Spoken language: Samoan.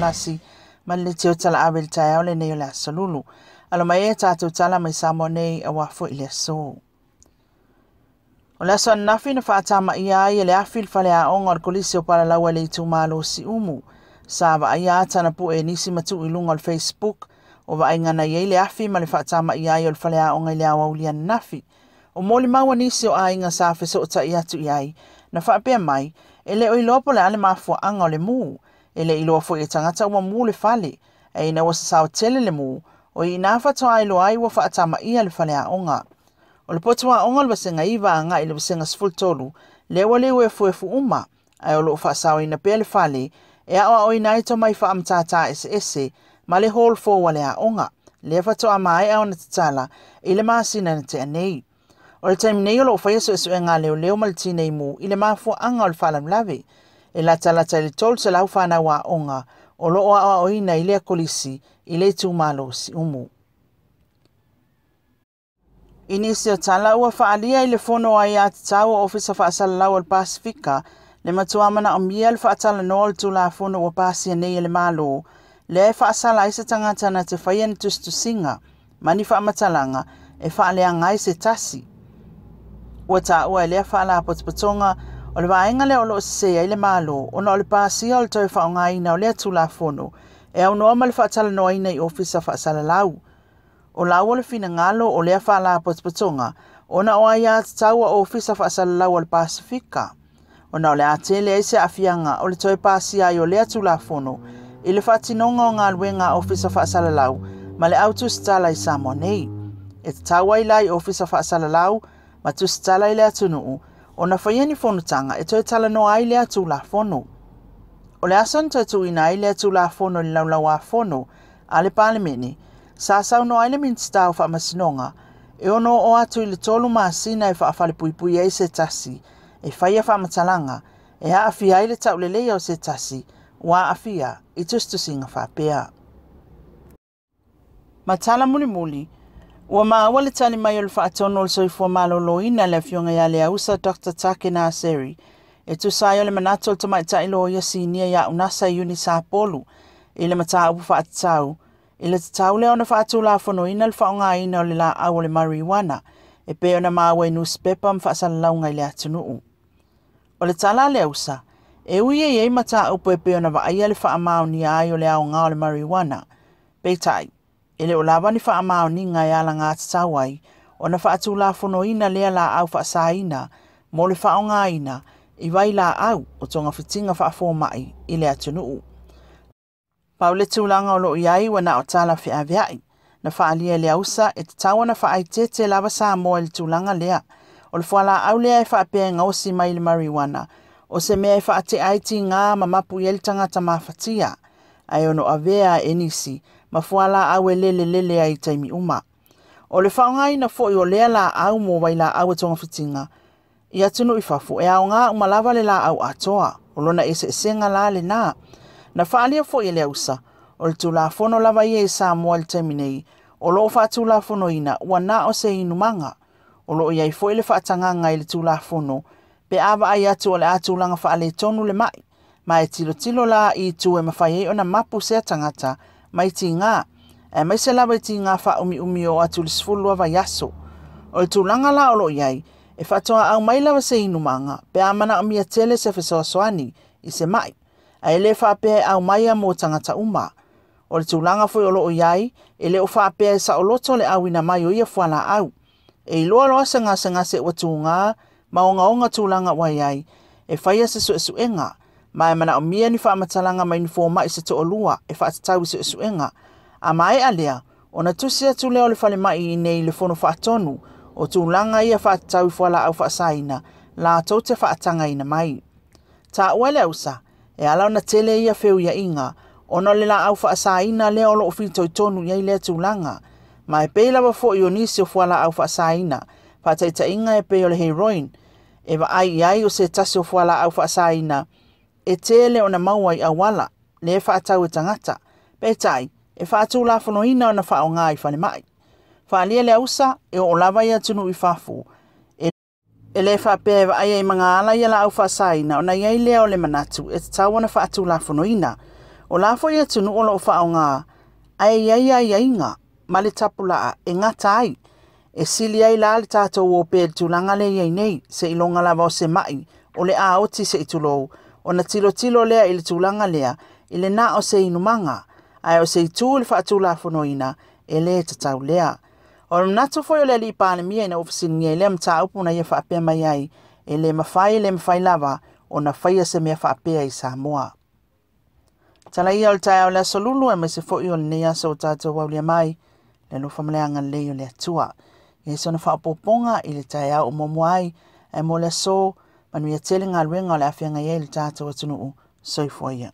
Valasi ma le leitio talaave i le taeao lenei o le Aso Lulu. Alo mai e tatou tala mai Samoa nei aua foi le aso. O le aso ananafi na faatamaia ai e le afi le faleaoga o le Kolisi o Palalaua i le itumalo o Siumu. Sa vaaia ata na pue e nisi matuu i luga o le Facebook o vaaiga na i ai le afi ma le faatamaia ai o le faleaoga i le aoauli ananafi. O molimau a nisi o aiga sa fesootai atu i ai, na faapea mai, e le o iloa po o le a le mafuaaga o le mu. E le iloa foi e tagata ua mu le fale, ae ina ua sasao tele le mu, o i ina faatoa iloa ai ua faatamaia le faleaoga. O le potu aoga o le Vasega 9 agai i le Vasega 13, lea ua liu efuefu uma, ae o lo o faasaoina pea le fale e aoaoina ai tomai faamatata eseese ma le hall fou a le aoga, lea faatoa maea ona tatala i le masina na tea nei. O le taimi nei o lo o faia suesuega a leoleo ma le tineimu i le mafuaaga o le faalavelave. E latalata i le 300 fanau aoga o lo o aoaoina i lea kolisi i le itumalo o Siumu. I nisi o tala ua faaalia i le fono aiatatau a Ofisa Faasalalau o le Pasefika le matua manaomia le faatalanoa o le Tulafono ua pasia nei e le Malo, lea e faasala ai se tagata na te faia ni tusitusiga ma ni faamatalaga e faaleaga ai se tasi. Ua taua e lea faalapotopotoga o le vaega lea o lo o sese ai le Malo ona o le pasia o le toe faaaogaina o lea Tulafono e aunoa ma le faatalanoaina i Ofisa Faasalalau. O laua le finagalo o lea faalapotopotoga ona o aiatatau a Ofisa Faasalalau a le Pasefika, ona o le a tele ai se aafiaga o le toe pasia ai o lea Tulafono i le faatinoga o galuega a Ofisa Faasalalau ma le au tusitala i Samoa nei. E tatau ai la i Ofisa Faasalalau ma tusitala i le atunuu ona faia ni fonotaga e toe talanoa ai lea Tulafono. O le aso na toe tuuina ai lea Tulafono i le Laulau-a-Fono a le Palemene, sa saunoa ai le Minisita o Faamasinoga e ono oo atu i le 3 masina e faafalepuipui ai se tasi e faia faamatalaga e aafia ai le tauleleia o se tasi ua aafia i tusitusiga faapea. Ma tala mulimuli, ua maua le tali mai o le faatonu o le soifua maloloina le afioga ia Leausa Dr. Take Naseri e tusa ai o le manatu o le tamaitai loia sinia ia Unasa Eunice Apolu i le mataupu faatatau i le tatau lea ona faatulafonoina le faaaogaina o le laau o le marijuana e pei ona maua i nusipepa ma faasalalauga i le atunuu. O le tala a Leausa, e ui e i ai mataupu e pei ona vaaia le faamaonia ai o le aoga o le marijuana, peitai, e le o lava ni faamaoniga e alagatatau ai ona faatulafonoina lea laau faasaina mo le faaaogaina i vailaau o togafitiga faafomai i le atunuu. Pau le tulaga o lo o i ai ua na o tala feaveai. Na faaalia e Leausa e tatau ona faaeteete lava Samoa i le tulaga lea. O le fualaau lea e faapea e gaosi mai i le marijuana, o se mea e faatea ai tiga ma mapu i ai le tagata mafatia, ae ono avea e nisi ma fualaau e lelelele ai i taimi uma. O le faaaogaina foi o lea laau mo vailaau e togafitiga i atunuu i fafo e aoga uma lava le laau atoa, o lona eseesega la lena. Na faaalia foi e Leausa, o le Tulafono lava ia i Samoa i le taimi nei, o lo o faatulafonoina ua na o se inumaga. O lo o i ai foi le faatagaga i le Tulafono pe a vaai atu o le a tulaga faaletonu le mai, ma e tilotilo la i itu e mafai ai ona mapu sea tagata mai tiga, aemaise lava i tiga faaumiumi o atu i le 12 vaiaso. O le tulaga la o lo o i ai, e faatoa aumai lava se inumaga pe a manaomia tele se fesoasoani i se mai, ae le faapea e aumaia mo tagata uma. O le tulaga foi o lo o i ai, e le o faapea e saoloto le auina mai o ia fualaau. E iloa loa se gasegase ua tuga ma ogaoga tulaga ua i ai, e faia se suesuega, ma e manaomia ni faamatalaga mai ni fomai se toalua e faatatau i suesuega. A maea lea, ona tusi atu lea o le falemai i inei i le fono faatonu o tulaga ia faatatau i fualaau faasaina latou te faatagaina mai. Taua e Leausa, e ala ona tele ia feuiaiga ona o le laau faasaina lea o lo o fitoitonu i ai lea tulaga, ma e pei lava foi o nisi o fualaau faasaina, faataitaiga e pei o le heroin, e vaai i ai o se tasi o fualaau faasaina e tele ona maua i auala lea e faatau e tagata, peitai, e faatulafonoina ona faaaoga i falemai. Faaalia Leausa e oo lava i atunuu i fafo, e le faapea e vaai ai magaala ia laau faasaina ona i ai lea o le manatu e tatau ona faatulafonoina. O la foi atunuu o lo o faaaoga, ae i ai aiaiga ma le tapulaa e gata ai. E sili ai la le tatou o pea i le tulaga lea e i ai nei, seiloga lava o se mai o le a oti se i tulou, ona tilotilo lea i le tulaga lea i le na o se inumaga, ae o se itu i le faatulafonoina e le tatau lea. O le manatu foi o le alii Palemia ina ua fesiligia i lea mataupu na ia faapea mai ai, e le mafai, e le mafai lava ona faia se mea faapea i Samoa. Tala ia o le taeao o le aso Lulu aemaise foi o lenei aso ua tatou aulia mai le alofa ma le agalelei o le Atua. Ia sona faaopoopoga i le taeao o muamua ai, ae mo le aso, manuia tele galuega o le a feagai ai le tatou atunuu. Soifua ia.